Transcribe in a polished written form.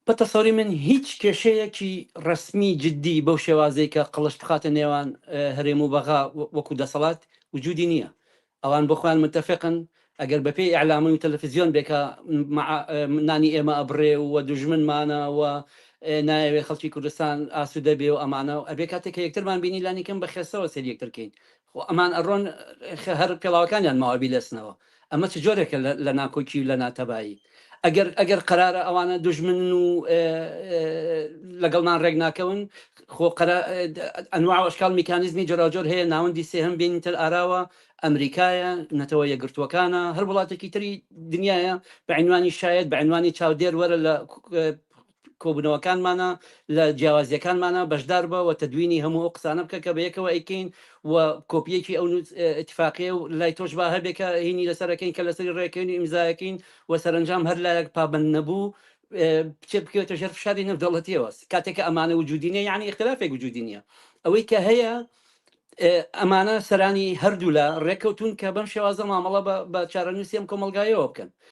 بە تەسەوری من هیچ کێشەیەکی ڕەسمی جدی بەو شێوازەی کە قڵشت بخاتە نێوان هەرێم و بەغا وەکو دەسەڵات وجودی نییە. ئەوان بۆ خۆیان متەفقن. ئەگەر بەپێی ئیعلامی و تەلەفزیۆن بێ کە نانی ئێمە ئەبڕێ و دوژمنمانە و نایەوێ خەڵکی کوردستان ئاسوودە بێ و ئەمانە، ئەبێ کاتێک کە یەکترمان بینی لانی کەم بە خێسەوە سەیری یەکتر کەین. خۆ ئەمان ئەڕۆن هەر پێڵاوەکانیان ماوە بیلێسنەوە. ئەمە چ جۆرێکە لە ناکۆکی و لە ناتەبایی؟ ئەگەر قەرارە ئەوانە دوژمنن و لەگەڵمان ڕێک ناکەون، خۆ ئەنواع و ئەشکال میکانیزمی جۆراوجۆر هەیە. ناوەندی سێهەم بێنیتە ئاراوە، ئەمریکایە، نەتەوە یەکگرتووەکانە، هەر وڵاتێکی تری دنیاە، بە عنوانی شاید، بە عنوانی چاودێر وەرە لە کۆبوونەوەکانمانە، لە جیاوازیەکانمانە بەشدار بە و تەدوینی هەموو ئەو قسانە بکە کە بە یەکەوە ئەیکەین و کۆپیەکی ئەو ئیتفاقیە و لای تۆش با هەبێ کە هینی لەسەرەکەین، کە لەسەری ڕێکەین و ئیمزایەکەین و سەرنجام هەر لایەک پابند نەبوو بچێ بکەوێتە ژێر فشاری نێودەوڵەتیەوە. کاتێک کە ئەمانە وجودی نیە، یعنی ئیختلافێک وجودی نییە. ئەوەی کە هەیە، ئەمانە سەرانی هەردوولا ڕێککەوتون کە بەم شێوازە مامەڵە بە چارەنووسی ئەم کۆمەڵگایەوە بکەن.